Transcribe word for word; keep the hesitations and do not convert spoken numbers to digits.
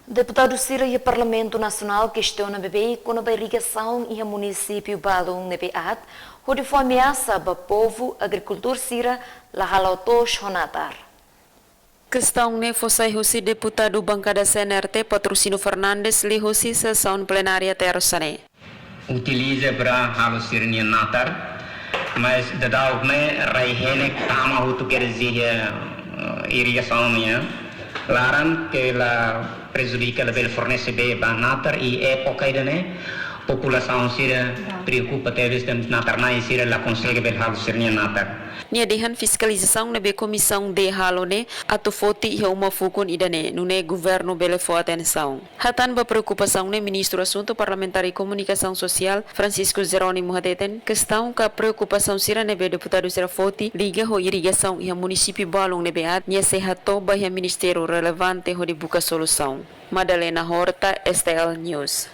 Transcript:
Deputadu sira iha Parlamentu Nasionál kestiona beibeik kona-ba irrigasaun iha munisípiu balun ne'ebé aat, hodi fó ameasa ba povu agrikultór sira la halo to'os ho natar. Kestaun ne'e fó sai husi deputadu bankada C N R T Patrocínio Fernandes liuhusi sesaun plenária tersa ne'e. Utiliza para halo sira-nia natar, mas daudauk ne'e rai-henek tama hotu kedas iha, eh, irrigasaun nian laran ke la prejudika, labele fornese bee ba natar, i époka ida-ne'e populasaun sira preokupa tebes, tanba natar-na'in sira la konsege bele halo sira-nia natar. Nia dehan fiskalizasaun ne'ebé Komisaun D halo ne'e atu foti iha uma fukun ida-ne'e, nune'e governu bele fó atensaun. Hatán ba preokupasaun ne'e, Ministru Asuntu Parlamentár i Komunikasaun Sosiál, Francisco Jerónimo hateten, kestaun ka preokupasaun sira ne'ebé deputadu sira foti liga ho irrigasaun iha munisípiu balun ne'ebé aat, nia sei hato'o ba iha ministériu relevante hodi buka solusaun. Madalena Horta, S T L News.